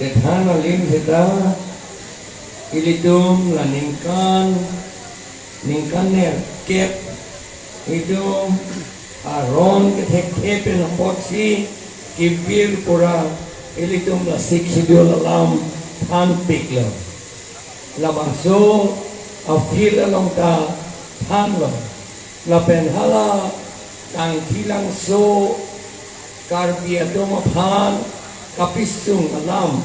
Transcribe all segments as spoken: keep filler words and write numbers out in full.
Kethan alim seta ilitum la ningkan, ningkan nerkep itum aron kethekthe pen apotsi kevir pura ilitum la Sixth Schedule alam thanpiklo. Labangso a-field along ta thanlo. Lapen hala Tangthilangso Karbi atum aphan kapisung alam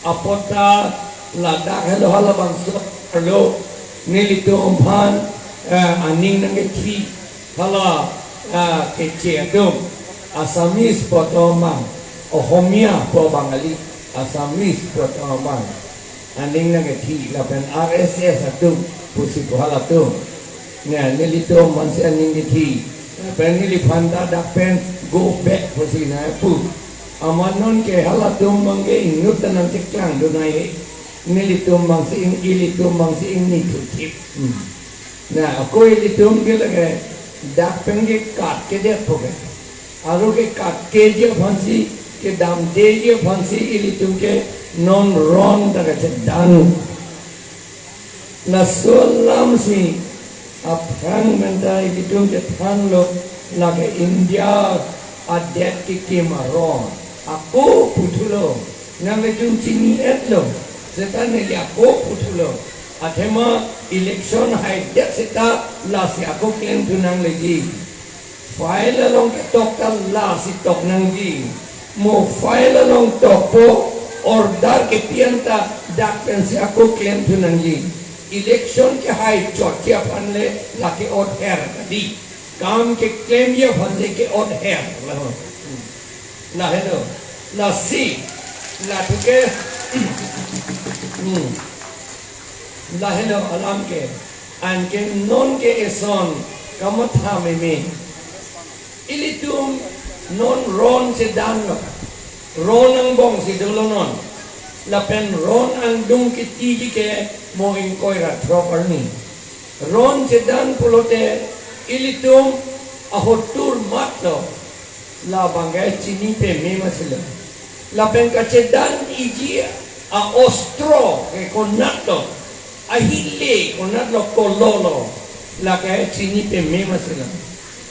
apot ta ladak helo halabangso arlo nelitum aphan, eh, aning nangkethi hala, eh, Keche atum, Assamese poto mang, Ohomia po Bangali, Assamese poto mang aning nangkethi lapen R S S atum pusi pu halatum. Ne, nelitum mansi aning kethi. Lapen neliphan ta dak pen go back pusi nangpu. Amat non ke halatum mangke inut ta nangcheklangdun nai. Nelitum mangsi ing, ilitum mangsi ingni thuthip. Hmm. Na, ako ilitum ke lake dak pen ke kat kedet po ke. Aro ke kat keji aphansi, kedamdeji aphansi ilitum ke non ron ta kachedan. Laso alamsi aphrang pen ta ilitum chethanlo lake India adet kekim aron. Ako puthulo, nanglitum chini-etlo, seta neli ako puthulo. Athema election haidet seta lasi ako klemthu nangleji. File along ketok ta lasi tok nangji. Mo file along tokpo, order kepi-an ta dak pensi ako klemthu nangji. Election kehai chotji aphan le lake other kali. Kam keklemji aphansi ke-other. Lahelo. Lasi. Lathuke. Hmm. Lahelo alam ke. Anke non ke eson kamatha meme. Ilitum non ron chedanlo. Ron angbongsi dolo non. Lapen ron angdung ketiji ke mo ingkoi ra throk arni. Ron chedan pulote ilitum ahotur matlo. Labang ke chini peme masilo. Lapen kachedan iji a-ostro ke konatlo, ahile konatlo, kololo, lake chini peme masilo.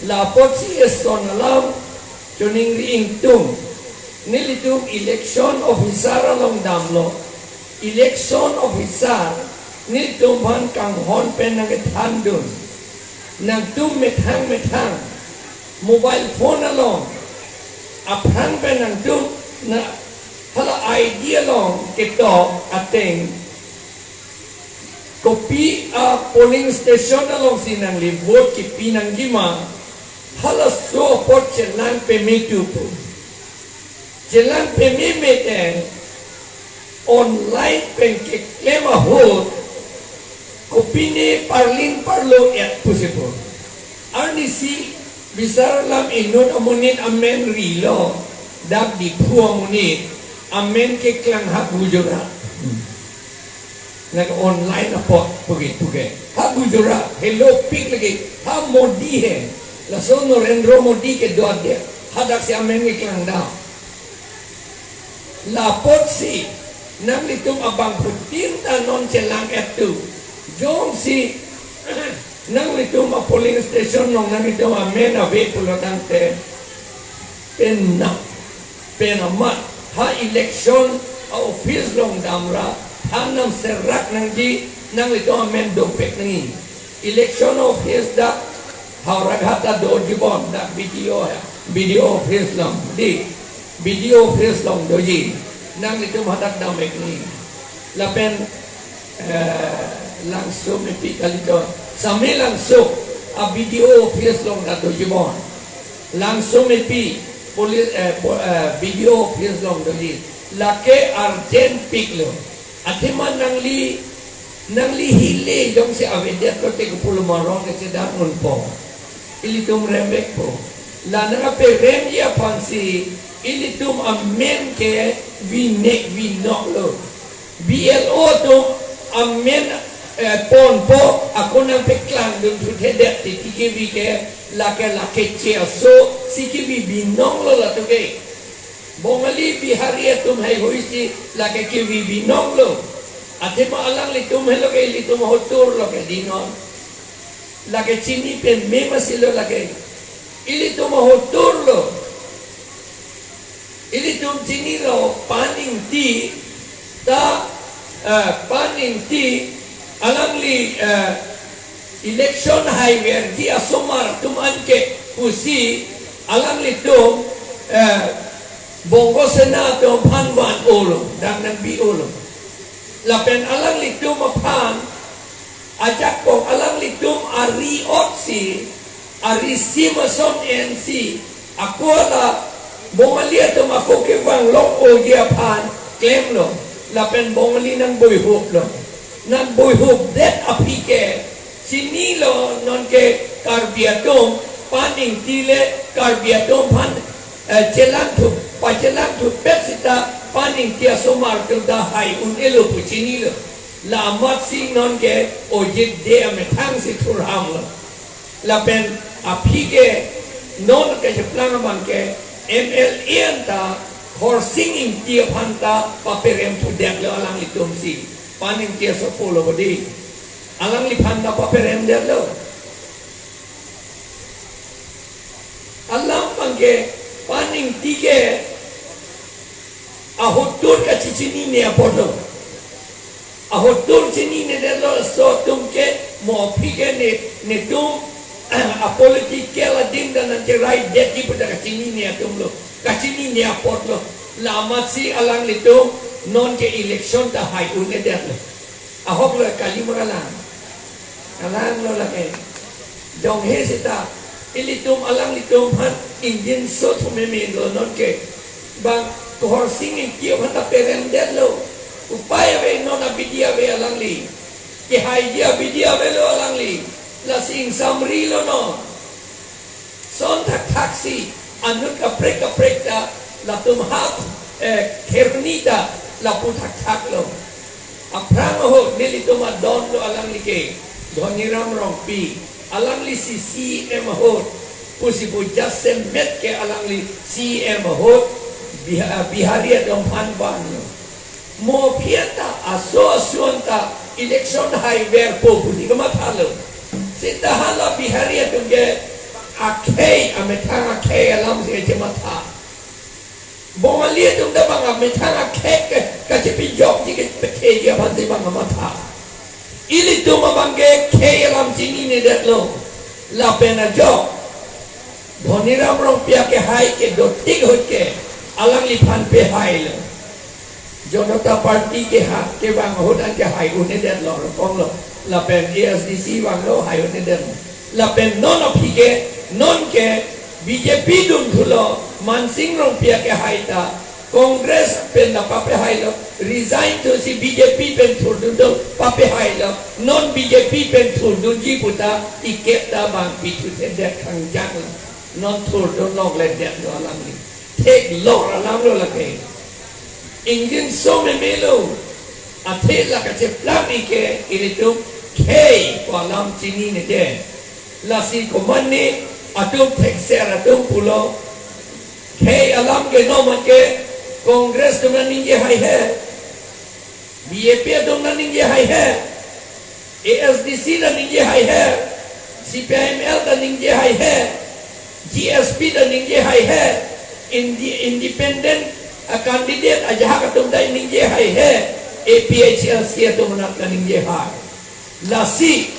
La apotsi eson alam choningri ingtung. Nelitum election officer along damlo. Election officer nelitum aphan kanghon pen nangkethandun. Nangtum methang methang mobile phone along aphrang pen nangtum na hala I D along ketok ateng, kopi a-polling station alongsi nangli vote kepi nangji ma, halaso apot chelang peme tu pu. Chelang peme mete online pen keklem ahut kopine parling parlo-et pusi pu. Arnisi bisar alam inut amonit amen rilo, dak Diphu amonit amen keklang ha Gujarat. Lake online apot puke puke. Ha Gujarat, helopik lake, ha Modi he. Laso Narendra Modi kedo adet, hadaksi amen keklangdam. La apotsi nanglitum abangphutin ta non chelang-et tu. Jongsi nanglitum a-polling station along nanglitum amen ave pulo tangte, pen na, pen amat ha election a-office along damra, ha namserak nangji, nanglitum amen dopik nangji. Election office dak Howraghat ta doji bon, dak B D O, B D O office along, di, B D O office along doji. Nanglitum hadak dampik nangji. Lapen, eh, Langso Mepi kalidon. Same Langso a-B D O office along ta doji bon. Langso Mepi police, eh, po-, eh, B D O office along doji. Lake urgent piklo. Athema nangli, nangli hile jongsi avedet lote kopilo ma ron kechedan unpo. Ilitum rembekpo. La nangkaperemji aphansi ilitum amen ke vinek vinoklo. B L O atum amen, eh, ponpo, ako nangpeklangdun thuthedet titi kevi ke, lake lake che aso si kevi binonglo latum ke. Bongali Bihari atum heihui si lake kevi binong lo. Athema alanglitum helo ke ilitum ahotur lo ke dinon. Lake chini pen mema si lo lake. Ilitum ahotur lo. Ilitum chinilo Pan Ingti ta, eh, Pan Ingti alangli, eh, election haiverji asomar atum anke pusi alanglitum, eh, Bongo Sena atum aphan van-olo, dang nangbi-olo. Lapen alanglitum aphan ajakong alanglitum ari-ot si, ari sim ason en si, ako la Bongali atum ako kevang long-oji aphan klemlo, lapen Bongali nangboihuplo. Nangboihupdet aphi ke, chinilo nonke Karbi atum, Pan Ingti le Karbi atum aphan, eh, chelangthu, pachelangthupet seta Pan Ingti asomar atum ta hai un-elo pu chinilo. La amatsi nonke Ojit Dey amethang si thurhamlo. Lapen aphi ke non kacheplang abang ke M L A anta Khorsing Ingti aphan ta paperemthudetlo alanglitum si. Pan Ingti asopo lo bodi. Alangliphan ta paperemdetlo. Alam abang ke Pan Ingti ke ahotur kachechinine apotlo. Ahotur chininedetlo, laso atum ke mo aphi ke ne, netum a-political adin ta nangcheraidetji pu ta kachinine atum lo, kachinine apotlo. La amatsi alanglitum nonke election ta hai un-edetlo. Ahok lo kali ma kalang? Kalang lo lake. Jonghe seta ilitum alanglitum aphan ingjinso thu meme lo nonke. Bang Khorsing Ingti aphan ta peremdetlo. Upai ave, non abidi ave alangli. Kehaiji abidi avelo alangli. Lasi ingsamrilo non. Son thakthak si anut kaprek kaprek ta latum hap, eh, Kheroni ta lapu thakthak lo. Aphrang ahut nelitum adon lo alangli ke, Dhoniram Rongpi, alangli si C E M ahut pusi pu jasemet ke alangli C E M ahut Biha-, Bihari atum aphan vanlo. Mo aphi anta aso aso anta election haiverpo pusi kamathalo. Seta hala Bihari atum ke akhei, amethang akhei alam si kachematha. Bongali atum ta bang amethang akhei ke kachepijokji, kachepetheji aphan si bang kamatha. Ilitum abang ke khei alam chininedetlo. Lapen ajok Dhoniram Rongpi akehai ke dotik ahut ke alangliphan pehailo. Janata Party ke ha, kevang ahut anke hai un-edetlo, rokong lo. Lapen A S D C vanglo, hai un-edetlo. Lapen non aphi ke, nonke B J P dunthulo, Mansing Rongpi akehai ta Congress pen ta papehailo, resign thusi B J P pen thurdunlo, papehailo. Non B J P pen thurdunji pu ta ticket ta bang pithuthedet khangjanglo. Non thurdun longledetlo alangli. Theklong alam lo lake. Ingjinso meme lo. Athe la kacheplang ike ilitum khei pu alam chinine de. Lasi komatne atum thekser atum pulo, khei alam ke non ke Congress atum nangji haihe. B J P atum nangji haihe, A S D C ta nangji haihe, C P I M L ta nangji haihe, G S P ta nangji haihe, indi-, independent, ah, candidate ajahak atum ta nangji haihe, A P H L C atum anat ta nangji hai. Lasi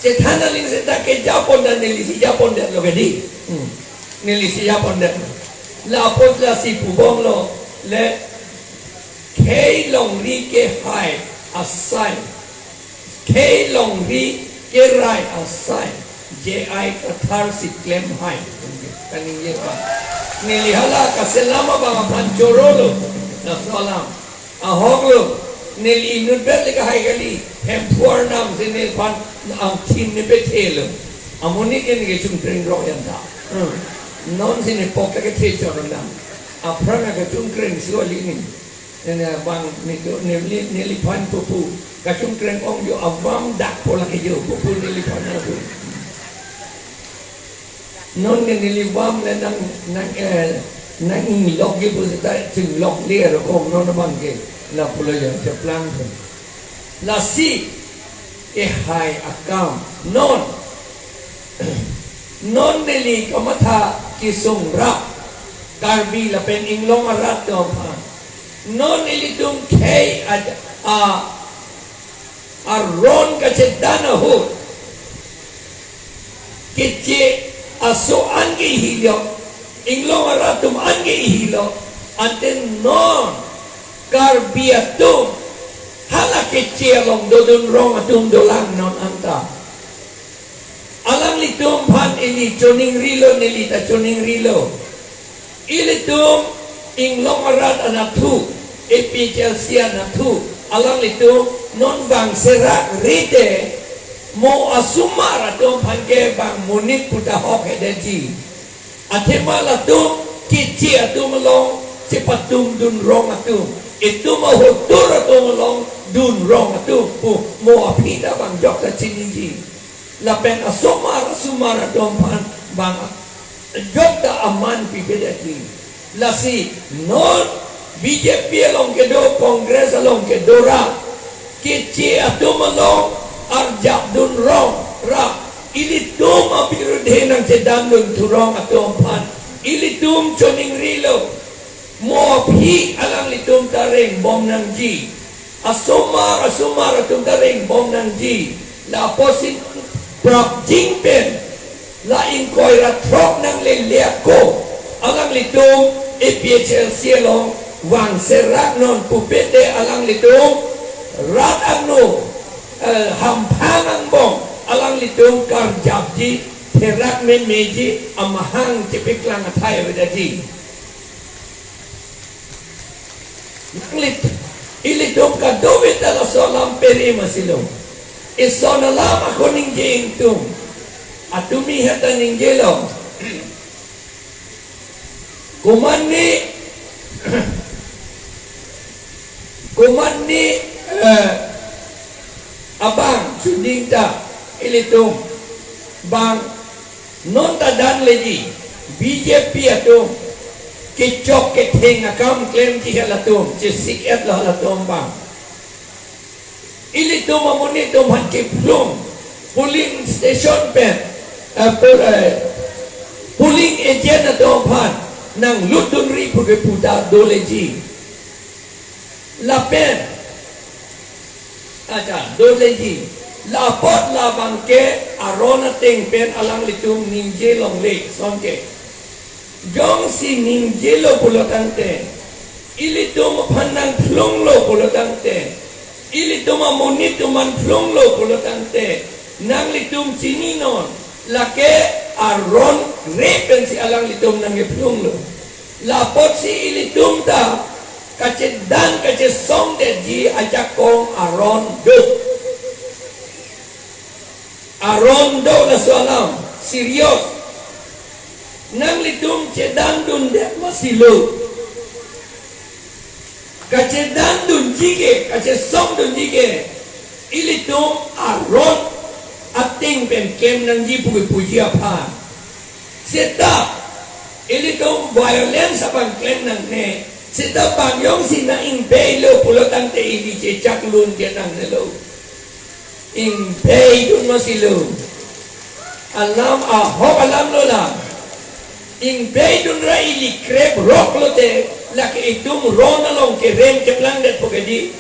chethan aling seta kejapon ta nelisi japondetlo ke di. Hmm. Nelisi japondetlo. Lapu lasi pubomlo le khei longri kehai asai. Khei longri kerai asai. J I Kathar si klem hai. Kaningje pa. Neli hala kaselam abang aphan chorolo. Laso alam. Ahok lo, neli inutvet le kahai kali, Hemphu Arnam si neliphan angthin ne pethelo. Amonit ke ne kechungkreng rok anta. Hmm. Non si nepok ta kethe chor nang. Aphrang kechungkreng si kali ne. Nene bang neli, neli, neliphan pupu. Kachungkreng ong jo abang dak pola ke jo pupu neliphan na pu. Non ke neli bam le nang, nang, eh, nang inglok ke pu seta chinglok le aro kong non abang ke lapulo jang cheplang ke. Lasi kehai akam non, non neli kamatha kesung rap Karbi lapen inglong arat atum aphan. Non ilitum khei ad-, a, aron kachedan ahut, Keche aso an ke ihilo, inglong arat atum an ke ihilo, ante non Karbi atum hala Keche along dodun rong atum dolang non anta. Alanglitum aphan ili choningrilo, neli ta choningrilo. Ilitum inglong arat anatthu, A P H L C anatthu, alanglitum non bang serak rite, mo asomar atum aphan ke bang monit puta hok hedetji. Athema latum Keche atum along chepatungdun rong atum, itum ahotur atum along dun rong atum pu mo aphi ta bang jokta chiniji. Lapen asomar asomar atum aphan bang jokta aman pipedetji. Lasi non B J P along kedo, Congress along kedo ra, Keche atum along arjapdun rong ra, ilitum abirudhe nangchedandun thurong atum aphan ilitum choningrilo. Mo aphi alanglitum ta rengbom nangji. Asomar asomar atum ta rengbom nangji. Lapusi prapjin pen la ingkoi ra throk nanglele ako, alanglitum A P H L C along vang serak non pupe te alanglitum rat angno, eh, hamphang angbong alanglitum karjapji, therak memeji, amahang chepeklang athai avedetji. Nanglit, ilitum kadokave ta laso alam pere masi lo. Ison alam ako ningje ingtung. Atumi heta ningjelo. Komatne, komatne, eh, abang chuding ta ilitum bang non ta danleji, B J P atum kechok ketheng akam klemji halatum, chesik-etlo halatum bang. Ilitum amonit atum aphan kephlung, polling station pen, eh, pol-, eh, polling agent atum aphan nanglutdunri pu kepu ta doleji. Lapen, acha, doleji. Lapot labang ke aron ateng pen alanglitum ningje longle, son ke. Jongsi ningjelo pulo tangte, ilitum aphan nangphlunglo pulo tangte, ilitum amonit atum aphan phlunglo pulo tangte, nanglitum chininon, lake aron re pensi alanglitum nangkephlunglo. Lapotsi ilitum ta kachedan kachesongdetji ajakong aron do. Aron do laso alam, serious. Nanglitum chedandundet masi lo. Kachedandunji ke, kachesongdunji ke, ilitum aron ateng pen klem nangji pu kepuji aphan. Seta ilitum violence abang klem nangne. Seta bang jongsi nang-ingbeilo pulo tangte ili chechak lun ke nangnelo. Ingbeidun masi lo. Alam ahok alam lo la. Ingbeidun ra ili kreprok lote, lake itum ron along kerem keplangdetpo kedi.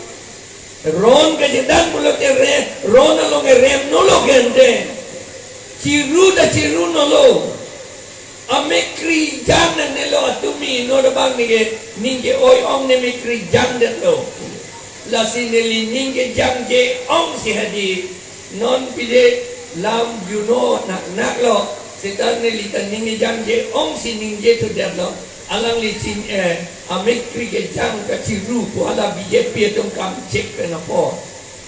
Ron kachedan pulote re, ron along erem nolo gente. Chiru ta chiru nolo. Amekkri jang nangnelo atumi, non abang ningke, ningke oi-ong ne mekkri jangdetlo. Lasi neli ningke jangje ongsi hadi, non pide lam juno naknaklo, seta neli ta ningke jangje ongsi ningje thudetlo. Alangli chin, eh, amekkri kejang kachiru pu hala B J P atum kamchek pen apot.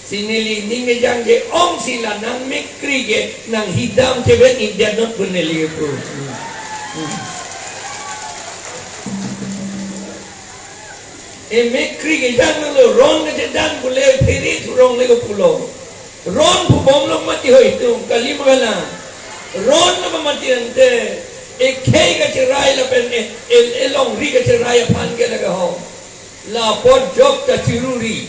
Si neli ning kejangje ongsi la nangmekkri ke nanghidam chevet-ikdetnon pu neli kepu. Hmm. Hmm. Emekkri kejang nanglo, ron kechedan pule phere thurong le kepulo. Ron pu bomlo mati ho itum, kali ma kalang. Ron na mati ante. Ekhei kacherai lapen e, el, elongri kacherai aphan ke lake ho. La apot jok kachiruri.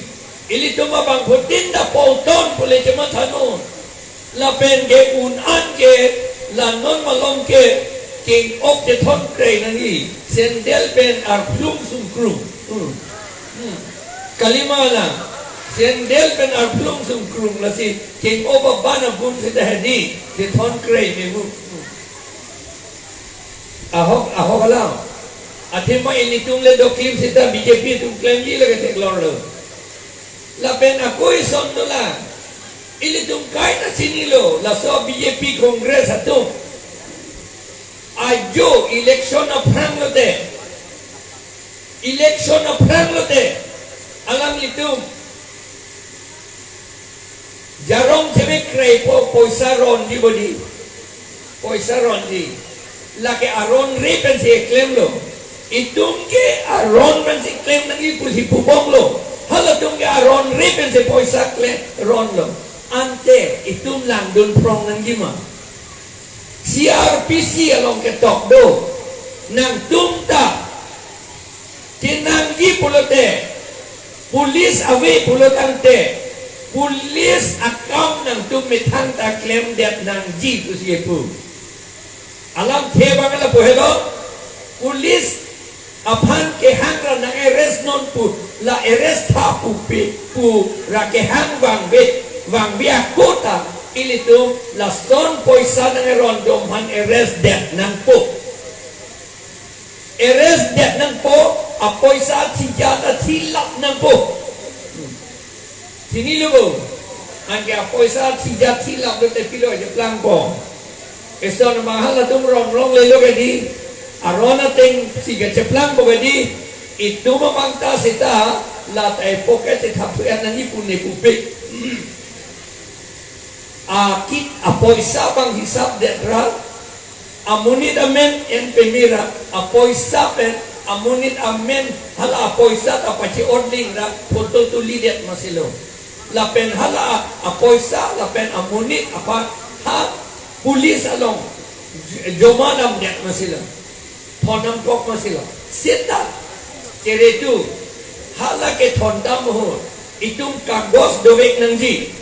Ilitum abangphutin ta polton pule chemathanon. Lapen ke un-an ke la non malom ke king ok ke thon krei nangji. Sandal pen arphlung sungkrung. Hmm. Hmm. Kalima la. Sandal pen arphlung sungkrung lasi king ok aban abun seta hedi. Chethon krei memu. Hmm. Ahok, ahok alam. Athema ilitum le doklim seta B J P atum klemji lake theklorlo. Lapen ako ison dolang. Ilitum kaita chinilo, laso B J P Congress atum. Ajo election aphrang lote. Election aphrang lote. Alanglitum jarong chemekrei po poisa ronji bodi. Poisa ronji. Lake aronre pensi klemlo. Itum ke aron pensi klem nangji pusi pubomlo. Halatum ke aronre pensi poisa klem ronlo. Ante itum langdun phrong nangji ma. C R P C along ketok do. Nangtum ta kenangji pulote, police ave pulo tangte, police akam nangtum methang ta klemdet nangji pusi pu. Alamthe abang lapu helo, police aphan kehang ra nang arrest non pu, la arrest tha pupe, pura kehang vangve, vangve ako ta, ilitum lason poisa nang eron dom aphan arrest det nangpo. Arrest det nangpo, apoisa thija ta thilap nangpo. Chinilo bo. Anke apoisa thija thilap lote pilo cheplangpo. Eson mahal atum rong rong lelo ke di. Aron ateng si ke cheplangpo ke di. Itum amang ta seta la tai pocket si thap thuyan nangji pune pupe. Akit apoisa abang hisap det ra, amonit amen en pemera, apoisa pen, amonit amen hala apoisa ta pache-odling ra, photo tulidet masilo. Lapen hala apoisa, lapen amonit aphan ha police along j-, joma damdet masilo. Thondamkok masilo. Seta. Cheretu. Hala kethondam ahut. Itum kagos dovek nangji.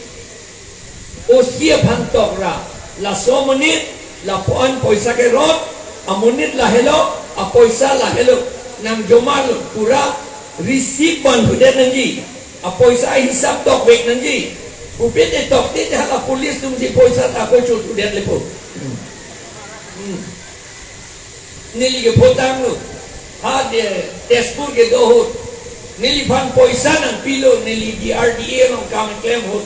O C aphan tok ra. Laso amonit, lapu-an poisa keron, amonit lahelo, apoisa lahelo. Nang jomalo, pura receipt bandhudet nangji. Apoisa hisap tokvek nangji. Pupe te tokte te hala police atumsi poisa ta ako chothudet lepo. Hmm. Hmm. Neli ke photanglo. Ha de Tezpur kedo ahut. Neliphan poisa nangpilo, neli D R D A along kam klem ahut.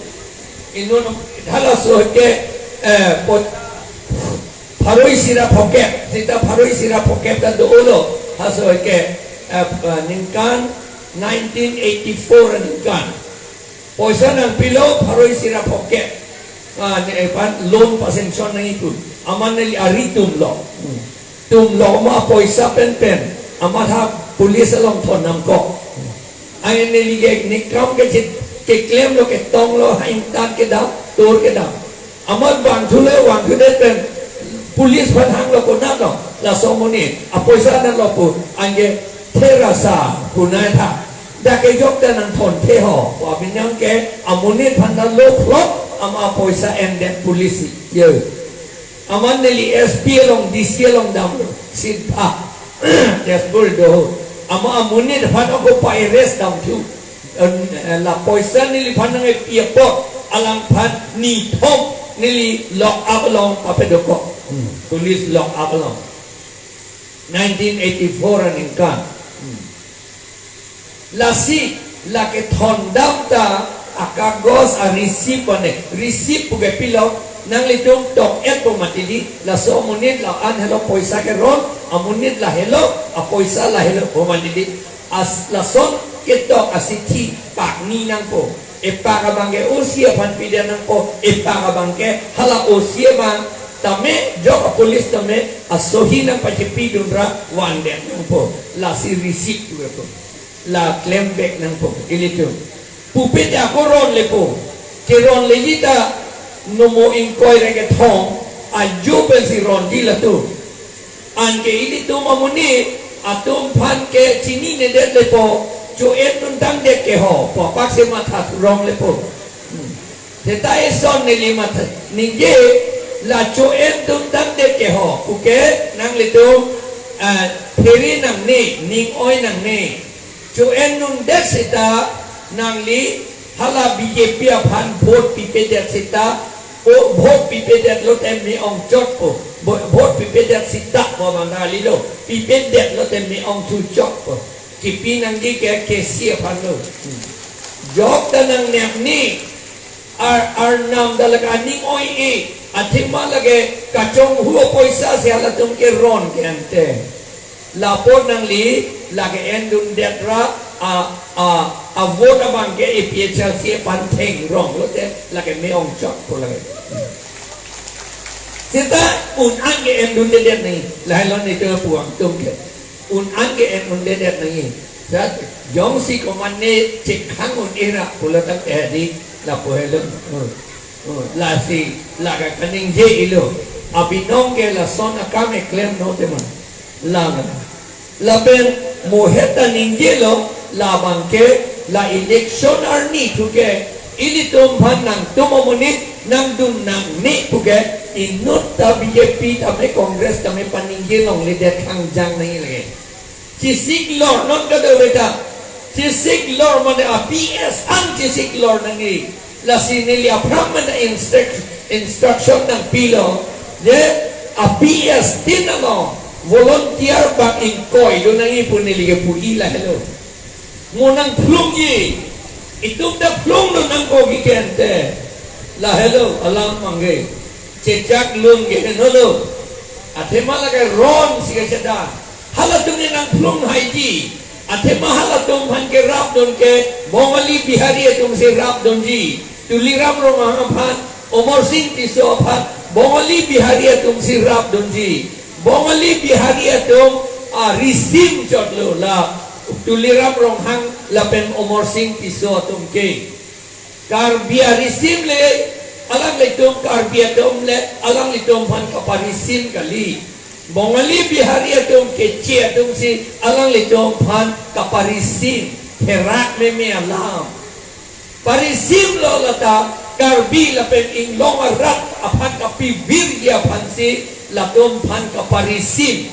Inut halaso ke, eh, pot-, pharo isi ra phokep, seta pharo isi ra phokep ta dolo. Halaso ke, eh, ningkan nineteen eighty-four aningkan. Poisa nangpilo pharo isi ra phokep. Ah, ne, eh, pan loan pa-sanction nangji pu. Amat neli ari tumlo. Hmm. Tumlo ma poisa penpen. Amat ha police along thondamkok. Ai neli ke ne kam ke chit keklemlo ketonglo ha ingtan kedam, tour kedam. Amat vangthulo, vangthudet pen police aphan hanglo konatlo, laso amonit apoisa damlo pu, anke therasa punai tha. Dak kejok ta nangthonthe ho, pu apinang ke amonit aphan ta loklo, ama apoisa endet police yo. Amat neli S P along, D C along damlo, sita Tezpur do. Ama amonit aphan ako pa-arrest damthu. En, eh, la poisa neliphan nangkepi apot, alangphan nithom neli lock up along papadokok. Hmm. Police lock up along. Nineteen eighty-four aningkan. Hmm. Lasi, lake thondam ta, akagos a-receipt ane, receipt puke pilo, nanglitum tok-etpo mati di, laso amonit la-an helo poisa keron, amonit lahelo, apoisa lahelo pu mati di. As lason ketok asithi pakni nangpo. Epak abang ke O C aphan pida nangpo, epak abang ke hala O C abang tame, jok a-police tame, asohi nangpachepidun ra vandet nangpo. Lasi receipt puke pu. La klembek nangpo. Ilitum. Pupe te ako ron lepo. Keron leji ta nomo ingkoi ra kethom. Ajo pensi ronji latum. Anke ilitum amonit atum aphan ke chininedet lepo, cho-en duntangdet ke ho, pu apak si matha thurong lepo. Hmm. Seta eson neli matha ningje, la cho-en duntangdet ke ho, puke nanglitum, ah, pheri nangne, ning-oi nangne. Cho-en dundet seta nangli hala B J P aphan vote pipedet seta, o vote pipedet lote me-ong chotpo, vo-, vote pipedet seta pu abang nangli lo, pipedet lote me-ong thu chotpo. Kipi nangji ke K C aphan lo. Hmm. Jok ta nang nepni, ar, arnam ta lake aning oi-e, athema lake kachonghu apoisa si halatum ke ron ke ante. Lapu nangli lake en dundet ra a, a, a vote abang ke A P H L C aphan theng rong lote lake me-ong chotpo lake. Seta un-an ke en dundet nangji, lahelo nelitum puang atum ke. Un-an ke en dundet nangji. Seta jongsi komatne chekhang un-e ra pulo tangte di lapu helo. Hmm. Oh, lasi lake kaningje-ilo. Abinong ke lason akam eklem no tema. Lake. Lapen mo heta ningjelo, labang ke la election arni thu ke ilitum aphan nangtum amonit nangdun nangne puke inut ta B J P tame Congress tame paningje longledet khangjang nangji lake. Chesik lor non kadokave ta. Chesik lor mane a P S an chesik lor nangji. Lasi neli aphrang mane instruct-, instruction nangpilo. Je a P S tin ano volunteer bang ingkoi do nangji pu neli ke pu-i lahelo. Mo nangphlungji. Itum ta phlung do nangkok-i ke ante. Lahelo alam mangge. Chechak lun ke henolo. Athema lake ron si kacheda. Halatum ne nangphlung haiji. Athema halatum aphan kerapdun ke Bongali Bihari atum si rapdunji. Tuliram Ronghang aphan, Amar Sing Tisso aphan, Bongali Bihari atum si rapdunji. Bongali Bihari atum, ah, risim chotlo la. Tuliram Ronghang lapen Amar Sing Tisso atum ke. Karbi arisim le, alanglitum Karbi atum le, alanglitum aphan kaparisim kali. Bongali Bihari atum Keche atum si alanglitum aphan kaparisim, therak meme alam. Parisim lo lata Karbi lapen inglong arat aphan kapivirji aphan si latum aphan kaparisim.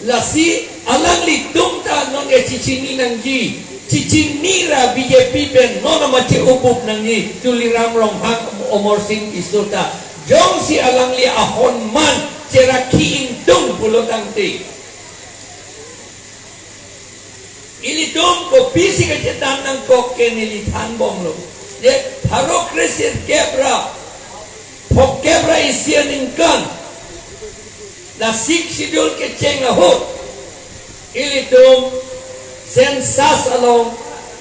Lasi alanglitum ta non ke chechini nangji, chechini ra B J P pen non ama che-upup nangji, Tuliram Ronghang, Amar Sing Tisso ta. Jongsi alangli ahonman cherakhi ingtung pulo tangte. Ilitum kopisi kachethan nangkok ke neli thanbomlo. Je pharo kre sirkep ra phongokep ra isi aningkan. La Sixth Schedule kecheng ahut. Ilitum census along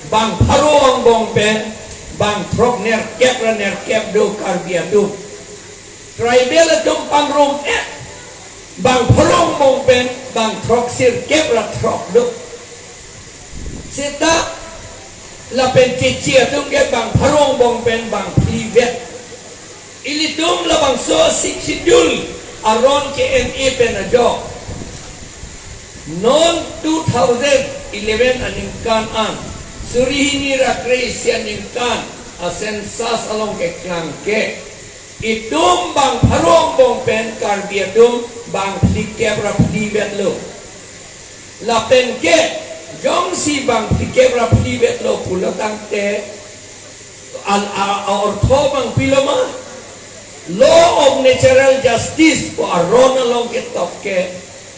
bang pharo angbong pen bang throk nerkep ra nerkep do Karbi atum. Tribal atum pangrum-et bang pharo angbong pen bang throk sirkep ra throk do. Seta lapen Keche atum ke bang pharo angbong pen bang phlivet. Ilitum labangso Sixth Schedule aron ke-en-e pen ajok. Non two thousand eleven aningkan an, suri hini ra kre isi aningkan a census along keklang ke. Itum bang pharo angbong pen Karbi atum bang phlikep ra phlivetlo. Lapen ke jongsi bang phlikep ra phlivetlo pulo tangte al a, a ortho bang pilo ma? Law of natural justice pu aron along ketok ke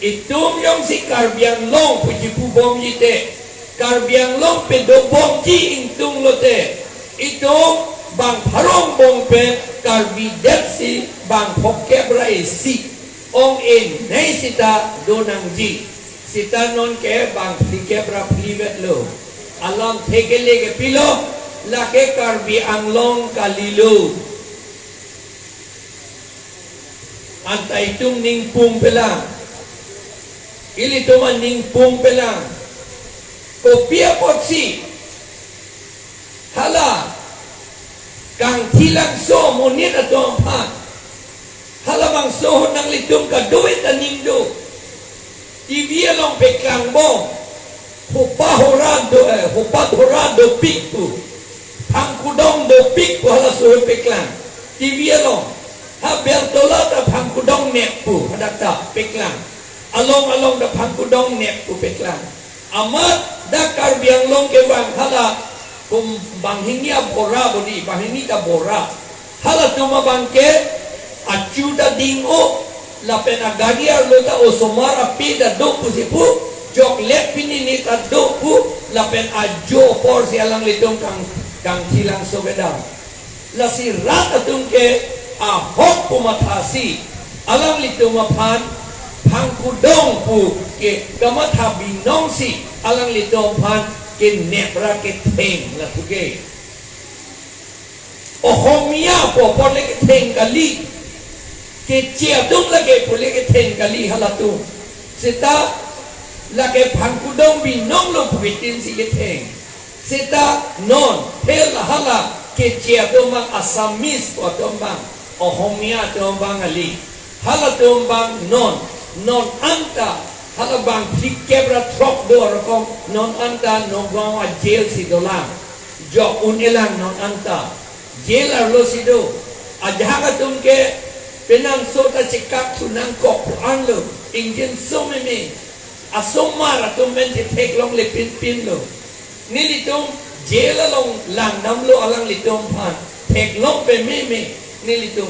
itum jongsi Karbi Anglong pu chipubomji te, Karbi Anglong pedobomji ingtung lote, itum bang pharo angbong pen Karbi det si bang phongokep ra isi ong-e nei sita do nangji. Sita non ke bang phlikep ra phlivetlo. Alamthe kele ke pilo, lake Karbi Anglong kalilo. Anta itum ning pung pelang. Ilitum aning pung pelang. Kopi apotsi hala kangthilangso monit atum aphan, halabangso ahut nanglitum kadokave ta ning do. T V along peklang bom. Hopa hora do, eh, hopa hora dopik pu. Phangkudong dopik pu halaso peklang. T V along. Ha Beltola ta phangkudong nep pu hadak ta peklang. Along along ta phangkudong nep pu peklang. Amat dak Karbi Anglong kevang hala kum banghini abora bodi, banghini ta bora. Halatum abang ke achu ta ding-o, lapen agari arlo ta osomar ape ta do pusi pu, joklet pini ni ta do pu, lapen ajo apor si alanglitum kang, kangthilangso kedam. Lasi rat atum ke ahok pu mathasi, alanglitum aphan phangkudong pu ke kamatha binong si, alanglitum aphan kenep ra ketheng lapu ke. Ohomia pu apor le ketheng kali. Keche atum lake pu le ketheng kali halatum. Seta lake phangkudong binong lo pu ketin si ketheng. Seta non, hel hala keche atum abang Assamese pu atum abang, Ohomia atum abang kali. Halatum abang non, non anta, hala bang phlikep ra throk do arokom, non anta Nagaon a-jail si dolang. Jok un-elang non anta. Jail arlo si do. Ajahak atum ke penang so ta chekak thu nangkok pu anlo. Ingjinso meme. Asomar atum pen chetheklongle pinpin lo. Nelitum jail along langdamlo alanglitum aphan. Theklong pememe nelitum.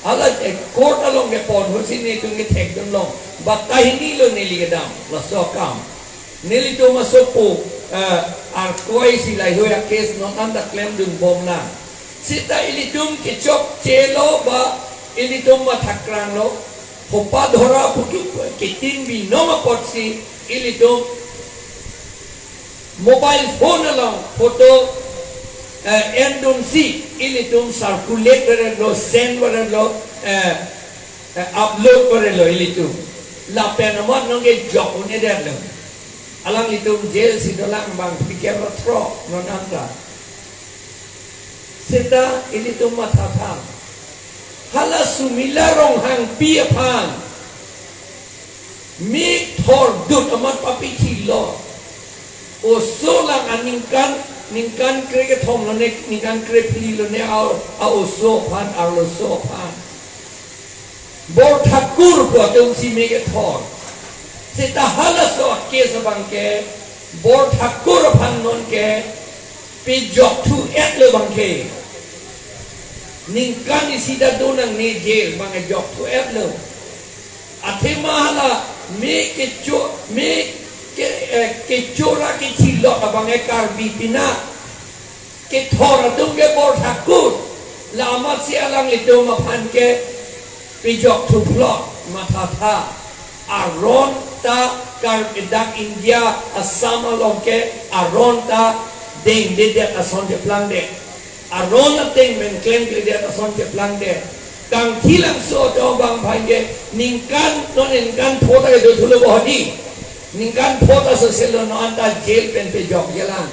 Hala, eh, court along kepon ahut si nelitum kethekdun long. Batai hini lo neli kedam. Laso akam. Nelitum asopo, eh, arkoi si laheihui a-case non anta klemdun bomlang. Seta ilitum kechokche lo ba ilitum mathakrang lo. Hopa hora pu ke, ketin binong apotsi ilitum mobile phone along photo, eh, endun si ilitum circulate vare lo, send vare lo, eh, eh, upload vare lo ilitum. Lapen amat nonke jok un-edet lo. Alanglitum jail si dolang bang phlikep ra throk non anta. Seta ilitum mathatha. Hala Sumila Ronghangpi aphan mik thordut amat papi thilo. Oso lang aningkan, ningkan krekethom lone, ningkan krephli lone a, a-oso aphan, arloso aphan. Borthakur pu atum si mik kethor. Seta halaso a-case abang ke, Borthakur aphan nonke pejok thu-et lo abang ke. Ningkan isi ta do nangne jail abang ke jok thu-et lo. Athema hala mik kecho, mik ke, eh, kecho ra kechilot abang ke Karbi pina kethor atum ke Borthakur. La amatsi alanglitum aphan ke pejok thuplot mathatha. Aron ta Karbi dak India Assam along ke aron ta dengdedet ason cheplangdet. Aron ateng pen klemkledet ason cheplangdet. Kangthilangso atum abang aphan ke ningkan, non ningkan pho ta kedo thulo bohdi. Ningkan pho ta soselo non anta jail pen pejokjelang.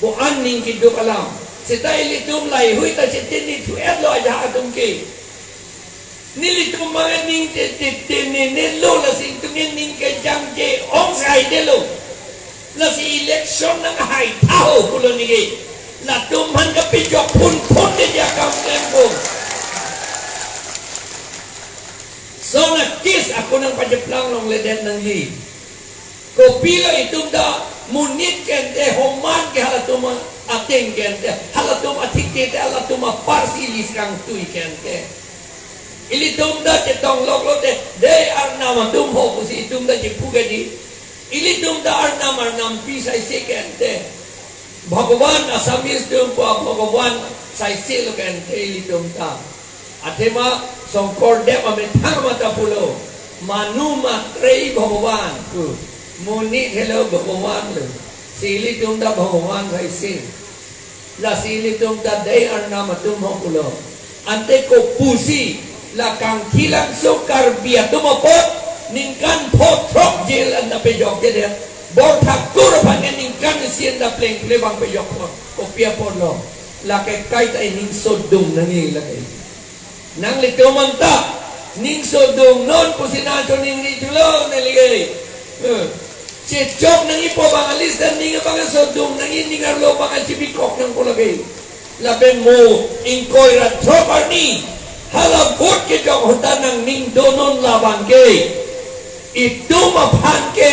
Ko-an ning keduk alam. Seta ilitum laheihui ta chetini thu-et lo ajahak atum ke. Nelitum abang ning te, te, tenene lo, lasi itum ke ning kejangje-ong sai det lo. Lasi election nanghai tha ho pulo neke. Latum aphan kapejok phunphun de ja kam klem ko. Lason a-case ako nangpacheplang longledet nangji. Kopilo itum ta monit ke ante, homan ke halatum ateng ke ante, halatum athik ke ante, halatum apar si ili sangtui ke ante. Ilitum ta chetong lok lote, dei arnam atum ho pusi itum ta chepu ke di. Ilitum ta arnam arnampi saise ke ante. Bhagwan Assamese atum pu Bhagwan saise lo ke ante ilitum ta. Athema Shonkordev amethang mata pulo, manu matre Bhagwan pu, monit helo Bhagwan lo. Si ilitum ta Bhagwan saise. Lasi ilitum ta dei arnam atum ho pulo. Ante kopusi la Kangthilangso Karbi atum apot ningkan pho throk jail anta pejokjedet. Borthakur aphan ke ningkan isi anta plengple abang pejok pon. Kopi apotlo? Lake kaita ining sodung nangji lake. Nanglitum anta Ning sodung non pusi nangchoningri thulo neli ke. Eh. Chechok nangji pu abang alis dan ning abang sodung nangji, ning arlo abang chibikok nangpo lake. Lapen mo ingkoi ra throk arni hala vote kejok ahut ta nangning do non labang ke. Itum aphan ke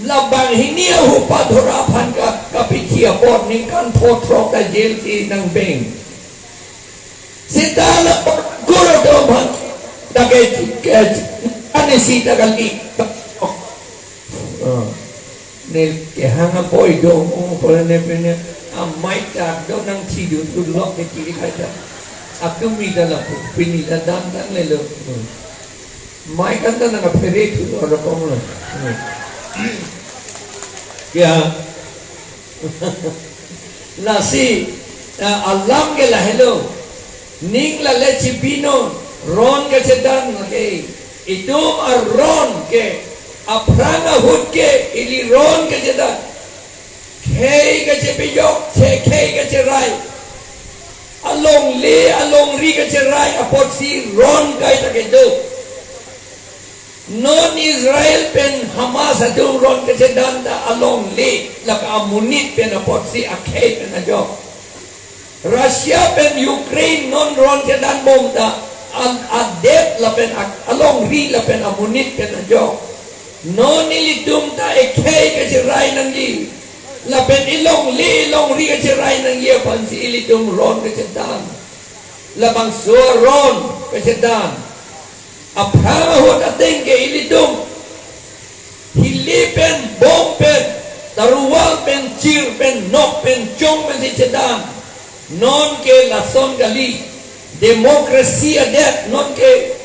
labang hini ahupa thora aphan ka, kapithi apot ningkan pho throk ta jail si nangbeng. Seta la guro do aphan ta ke, ke, ane seta kali. Oh. Ne kehang apoi do mo pore ne pene amai ta do nangthi do tu lok ne kiri kaita. Atum mi da lapu pini da dan dan lelo. Hmm. Mai kan ta nangkaphere thu lo ra kong lo. Hmm. Ya. Lasi, eh, alam ke lahelo. Ning lale chibi non, ron kachedan lake. Itum aron ke, aphrang ahut ke, ili ron kachedan. Khei kachepejok, che khei kacherai. Alongle, alongri kacherai, apotsi ron kaita kedo. Non Israel pen Hamas atum ron kachedan ta alongle, lake amonit pen apotsi akhei pen ajok. Russia pen Ukraine non ron chedan bom ta an adet lapen ak-, alongri lapen amonit pen ajok. Non ilitum ta ekhei kacherai nangji. Lapen ilongle ilongri kacherai nangji aphansi ilitum ron kachedan. Labangso ron kachedan. Aphrang ahut ateng ke ilitum hili pen, bom pen, taruwal pen, chir pen, nok pen, chong pensi chedan. Non ke lason kali, democracy adet, non ke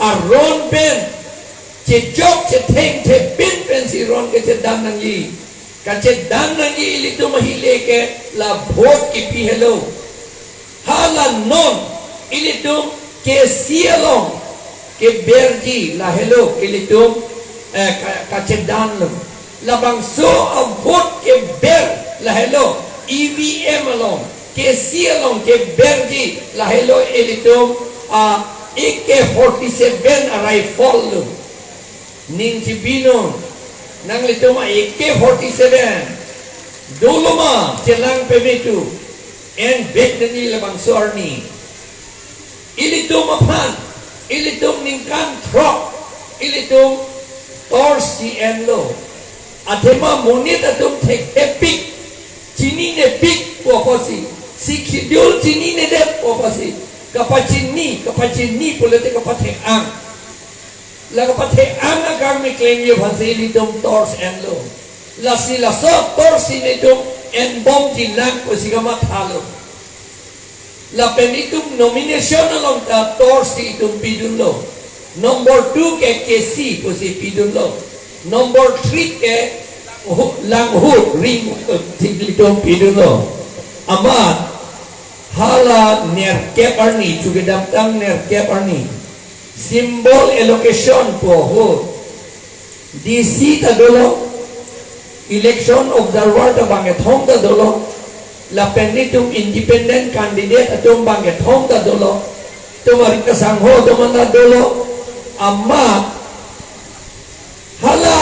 aron pen, chechok chetheng thepin pensi ron kachedan nangji. Kachedan nangji ilitum ahile ke la vote kipi helo. Hala non ilitum kesi along keberji lahelo ilitum, eh, ka-, kachedan lo. Labangso avote keber lahelo E V M along, kesi along keberji lahelo ilitum a A K forty-seven a rifle lo. Ning chibi non, nanglitum A K forty-seven dolo ma chelang peme tu, en bek nangji labangso arni. Ilitum aphan, ilitum ningkan throk, ilitum torsi enlo. Athema monit atum thekthepik, chininepik pu apotsi, Sixth Schedule chininedet pu apotsi, kapachini, kapachini pulote kapathek-ang. La kapathek-ang akam keklem aphansi ilitum torsi enlo. Lasi laso torsi ilitum enbomji lang pusi kamathalo. Lapen itum nomination along ta torsi itum pidunlo. Number two ke kesi pusi pidunlo. Number three ke hu-, langhu ring si ilitum pidunlo. Amat hala nerkep arni, chu kedamtang nerkep arni. Symbol allocation pu ho. D C ta dolo, election observer ta bangkethom ta dolo, lapen netum independent candidate atum bangkethom ta dolo, tumari kasangho atum ta dolo, amat hala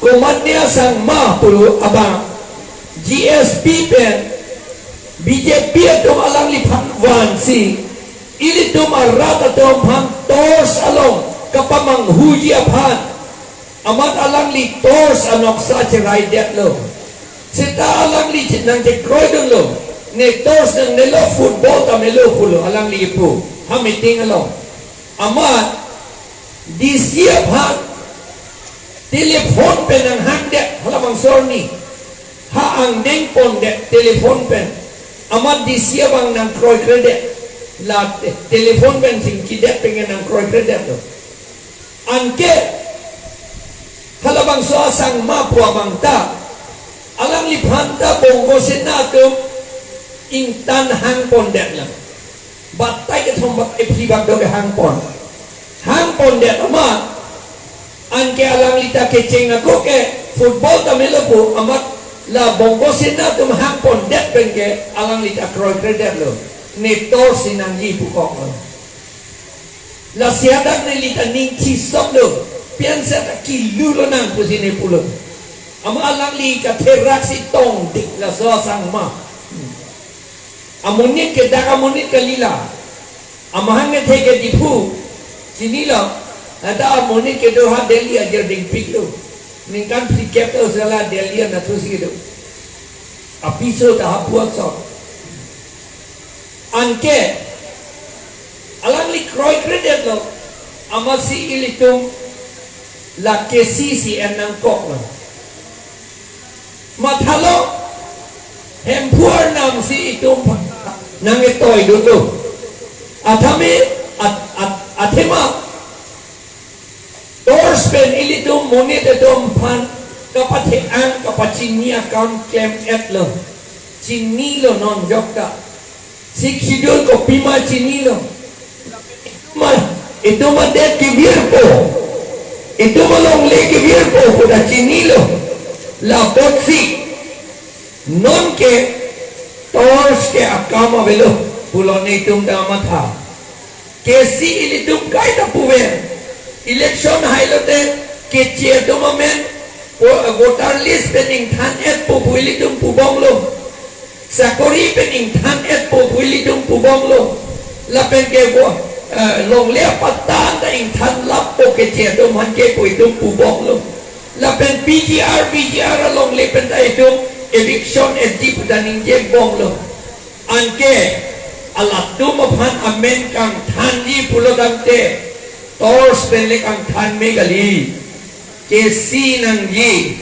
Komatne asangma pu abang G S P pen B J P atum alangliphan vansi ilitum arat atum aphan torch along kapamanghuji aphan amat alangli torch anoksa cheraidetlo. Seta alangli chinang chekroidunlo. Ne torch nangnelo, football ta melo pulo alangli pu ha meeting along. Amat D C aphan telephone pen nanghangdet, halabangso arni ha angdeng pondet telephone pen. Amat D C abang nangkroikredet, la te-, telephone pen chingkidet pen nangkroikredetlo. Anke halabangso asangma pu abang ta alangliphan ta Bongo Sena atum ingtan hangpondetlo. Batai kethom batai phli bak do kehangpon. Hangpondet amat. Anke alangli ta kecheng ako ke football ta melo pu amat la Bongo Sena atum hangpondet pen ke alangli ta kroikredetlo. Ne torch si nangji pukoklo. Lasi hadak neli ta ning chisok do. Pian seta kilu lonang pusi ne pulo. Amat alangli katherak si tongdik laso asangma. Amonit ke dak amonit kalila. Amahang ke theke Diphu. Chinilo. Ada amonit kedo ha Delhi ajar dingpiklo. Ningkan phlikep ta usala Delhi anatthu si kedo. Apiso ta hapu ason. Anke alangli kroikredetlo, amatsi ilitum la K C C N nangkoklo. Mathalo, Hemphu Arnam si itum nang-etoidunlo. Athame, at, at, athema, Torch pen ilitum monit atum aphan kapathe-ang kapachini akam klem-etlo. Chinilo non jokta. Sixth Schedule kopima chinilo. Ma, itum adet kevirpo. Itum alongle kevirpo pu ta chinilo. Lapotsi non ke torch ke akam avelo pulo netum ta matha. K C ilitum kaita puver. Election hailote keche atum amen po-, voter list pen ingthan-etpo pu ilitum pubomlo. Sakori pen ingthan-etpo pu ilitum pubomlo. Lapen ke vo-, eh, longle apatan ta ingthan lappo keche atum aphan ke pu itum pubomlo. Lapen P G R, P G R alongle pen ta itum eviction etji pu ta ningjebomlo. Anke alatum aphan amen kangthanji pulo tangte, torch pen le kangthan me kali, K C nangji.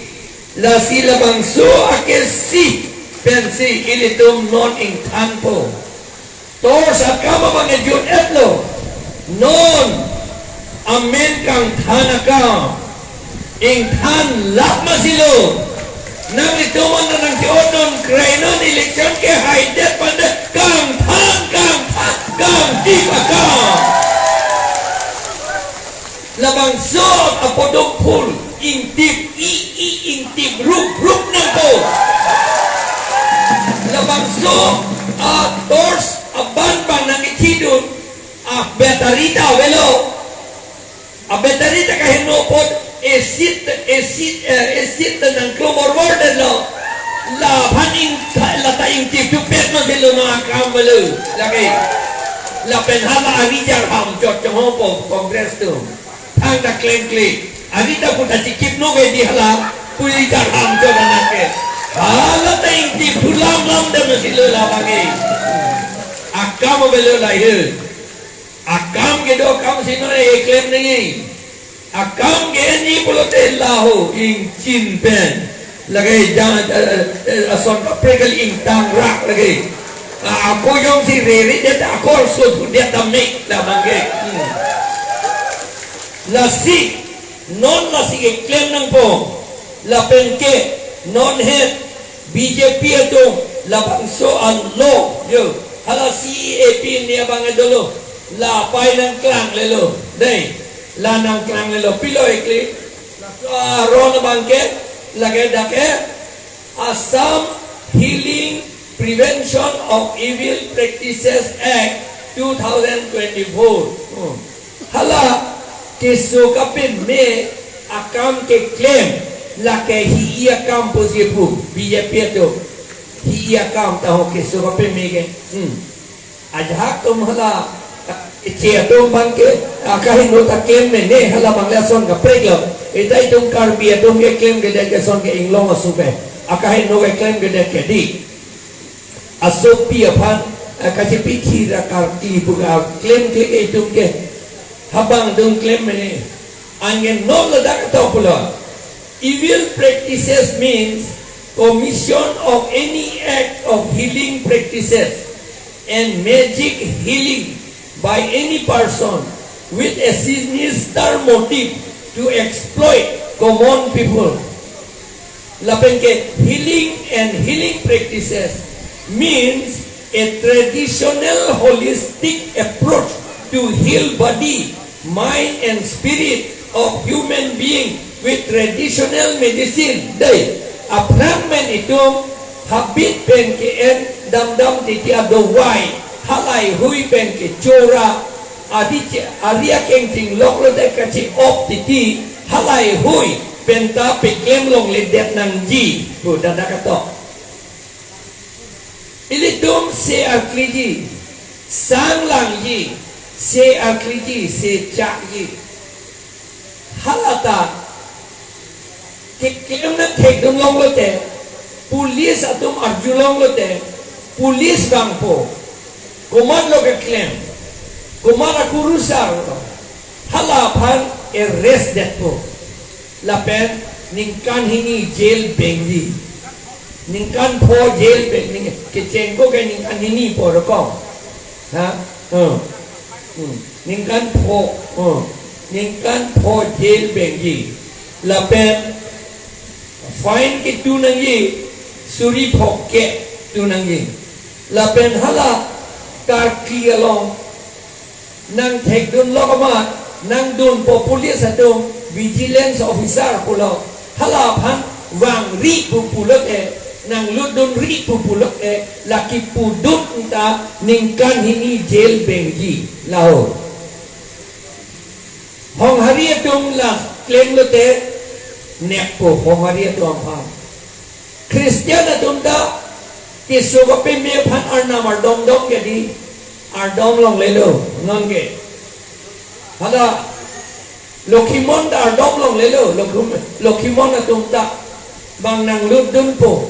Lasi labangso a-K C pensi ilitum non ingthanpo. Torch akam abang ejut-etlo. Non amen kangthan akam ingthan lap masilo. Nanglitum an nangche-otnon krainon election ke haidet pande kangthan, kangthan, kangtip akam. Labangso apodum phul ingtip i i ingtip rup rup nangpo. Labangso a-torch aban bang nangkethidun a-battery ta avelo. A-battery ta kaheno apot acid, acid, eh, acid ta nangklom orvor detlo. Laphan ingtha-, lata ingtip chupet masilo non akam avelo. Lake. Lapen hala ari jarham chot chonghopo Congress atum. Thangta klengkle. Ari ta puta chikip noge di hala. Puli jarham chot anake. Hala ta ingtip thulam lam de masilo labangke. Akam avelo lahei. Akam kedo akam si non eklem nangji. Akam ke-enji pulote laho ingchin pen. Lake jang, eh, eh, ason kaprek kali ingtangrak lake. A-, ako jongsi rere det ako arso thu det ta mek labangke. Hmm. Lasi, non lasi keklem nangpo. Lapen ke, non het, B J P atum labangso an lo, yo. Hala C A P ni abang dolo. La pai nangklanglelo. Dei. La nangklanglelo. Pilo ikli. Laso aron abangke. Lake dak ke. Assam Healing Prevention of Evil Practices Act two thousand twenty-four. Hmm. Hala keso kapeme akam keklem lake hi-i akam pusi pu B J P atum. Hi-i akam ta ho keso kapeme ke. Hmm. Ajahak atum hala keche atum abangke akaheno ta klem mene hala abang le ason kaprek lo. Ita itum Karbi atum keklem kedet ke ason ke inglong asu ke. Akaheno keklem kedet ke di. Asopi aphan, eh, kachepi khira karkli pu ka klemkle itum ke. Habang dun klem mene. Anke non ladak ato pulo. Evil practices means commission of any act of healing practices and magic healing by any person with a sinister motive to exploit common people. Lapen ke healing and healing practices means a traditional holistic approach to heal body, mind and spirit of human being with traditional medicine. Dei, aphrang pen itum habit pen ke-en damdam titi adovai, halai hui pen kechora, Adi che, ari akeng chinglok lote kachi-op titi, halahei hui penta peklem longledet nangji, pu dada katok. Ilitum se arkliji, sang langji, se arkliji, se chakji. Halata keklem nangthekdun longlote, police atum arjulong lote, police vangpo, komatlo keklem, komat akurusar lo, hala aphan arrest detpo. Lapen ningkan hini jail bengji. Ningkan pho jail beng, ning, kechengko ke ningkan hini po rokom. Ha? Hmm. Hmm. Ningkan pho, hmm. Ningkan pho jail bengji. Lapen fine ketu nangji, suri pho ke tu nangji. Lapen hala karkli along nangthekdun lok amat, nangdunpo police atum, vigilance officer pulo, hala aphan vangri pu pulote, nanglutdunri pu pulote, la kipudun ta ningkan hini jail bengji, laho. Honghari atum la klem lote, neppo honghari atum aphan. Christian atum ta keso kapeme aphan arnam ardom dom ke di, ardom longlelo, non ke. Hala Lokhimon ta ardom longlelo, Lokhim-, Lokhimon atum ta bang nanglutdunpo,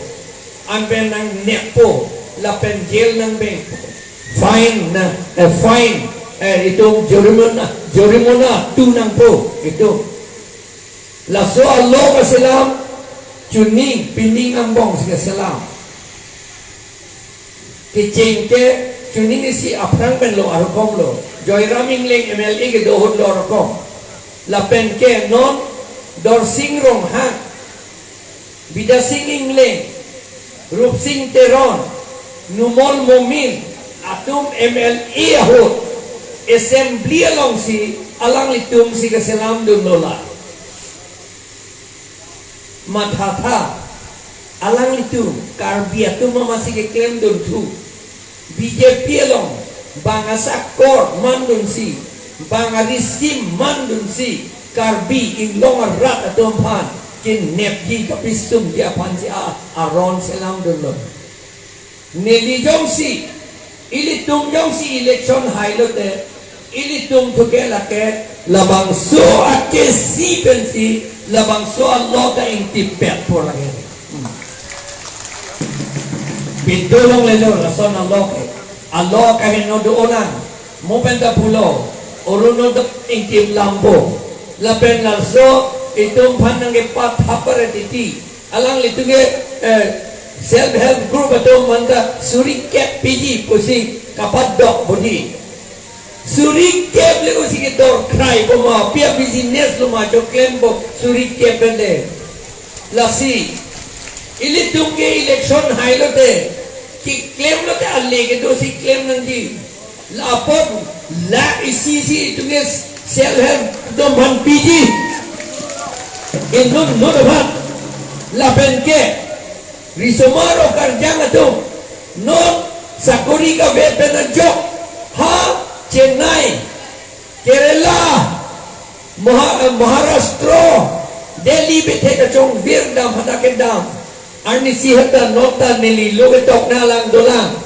anpen nangneppo, lapen jail nangbengpo. Fine na, eh, fine, eh, itum jorimona, jorimona tu nangpo, itum. Laso alo kaselam, chuning, pining angbong si kaselam. Kecheng ke, chuning isi aphrang penlo, arukom lo. Joyram Engleng M L A kedo ahut lo arukom. Lapen ke non, Dorsing Ronghang, Bidya Sing Engleng, Rupsing Teron, Numal Momin, atum M L A ahut, assembly alongsi, alanglitum si kaselamdunlo la. Mathatha, alanglitum, Karbi atum amatsi keklemdunthu. B J P along, bang asakor mandunsi, bang arisim mandunsi, Karbi Anglong arat atum aphan, kenepji kapisumji aphansi a, aron selamdunlo. Neli jongsi, ilitum jongsi election hailote, ilitum thuke lake, labangso akesi pensi, labangso alo ta ingtipet po lake. Hmm. Pintu longlelo lason alo ke. Alo kaheno do-onang. Mo penta pulo, Orunodoi ingkim lampo. Lapen laso itum aphan nangkepathap pare titi. Alanglitum ke, eh, self help group atum manta suri kep piji pusi kapadok bodi. Suri kep le pusi kedorkrai po ma, pi abusiness lo ma choklempo suri kep pen le. Lasi, ilitum ke election hailote, keklem lote ale kedosi klem nangji. Lapot la isi isi itum ke self help atum aphan piji. Inut inut aphan. Lapen ke, risomar o karjang atum, non sakori kave pen ajok, ha, Chennai, Kerala, Maha-, Maharashtra, Delhi bithek kachongvir dam hadak kedam. Arnisi hadak nota neli lo ketok na lang dolang.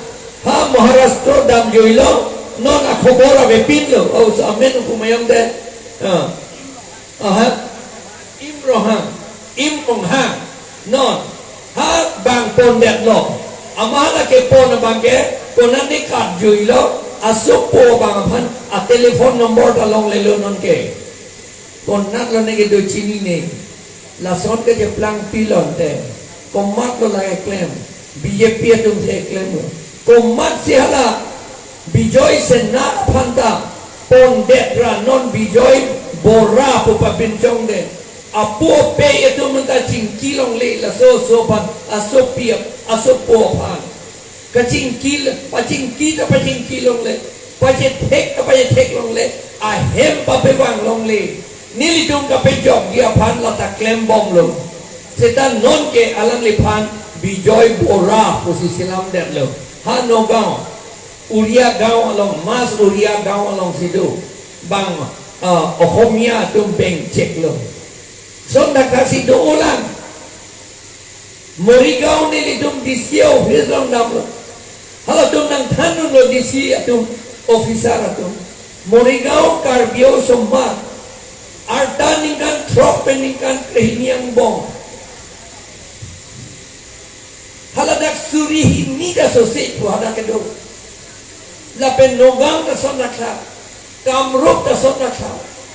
Ha Maharashtra damjuilo, non akhobor avepinlo. Oh, so amen kumayong de. Ah. Aha. Im Ronghang, Im Ronghang, non, ha bang pondetlo. Ama hala kepon abang ke, konane katjuilo, asopo abang aphan, a telephone number ta longlelo non ke. Konatlo ne kedo chinine, lason kecheplang pilon te, komatlo la keklem, B J P atum si klemlo. Komatsi hala, Bijoy Sena aphan ta pondet ra non Bijoy Bora pu pabinchong de. Apo pe atum ta chingki longle laso aso aphan, asopi ap-, asopo aphan. Kachingki l-, pachingki ta pachingki longle, pachethek ta pachethek longle, ahem papevang longle. Nelitum kapejokji aphan lata klembomlo. Seta non ke alangliphan Bijoy Bora pusi selamdetlo. Ha Nagaon. Uria gaon along, mas Uria gaon alongsi do. Bang, ah, Ohomia atum bengcheklo. Lason thakthaksi do-olang. Morigaon nelitum D C office along damlo. Halatum nangthandunlo D C atum, officer atum. Morigaon Karbi osomar arta ningkan throk pen ningkan krehini angbong. Haladak suri hini ta sose pu hadak kedo. Lapen Nagaon ta lason thaktha, Kamrup ta lason thaktha,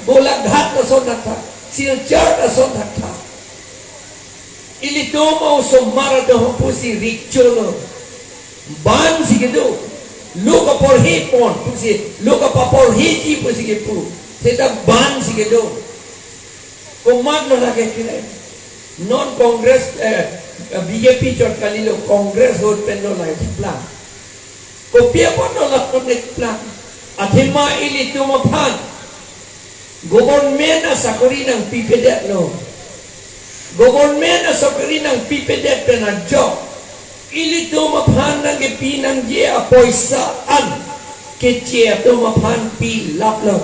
Golaghat ta lason thaktha, Silchar ta lason thaktha. Ilitum osomar atum pusi rikcholo. Ban si kedo. Lo kaporhe pon pusi, lo kapaporheji pusi kepu. Seta ban si kedo. Komatlo lake kre. Non Congress, eh, B J P chot kalilo, Congress ahut penlo lahai keplang. Kopi apotlo lapu keplang? Athema ilitum aphan government asakori nangpipedetlo. Government asakori nangpipedet pen ajok ilitum aphan nangkepi nangji apoisa an keche atum aphan pilaplo.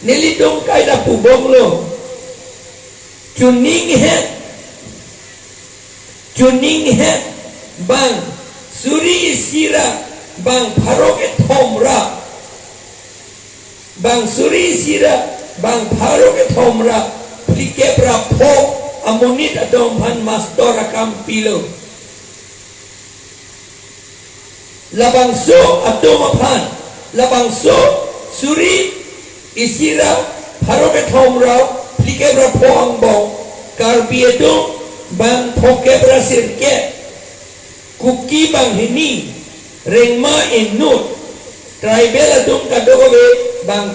Nelitum kaita pubomlo. Chuning het, chuning het, bang suri isi ra bang pharo kethom ra, bang suri isi ra bang pharo kethom ra phlikep ra pho amonit atum aphan mastor akam pilo. Labangso atum aphan, labangso suri isi ra pharo kethom ra phlikep ra pho angbong, Karbi atum bang phokep ra sirkep, Kuki bang hini, Rengma inut, tribal atum kadokave bang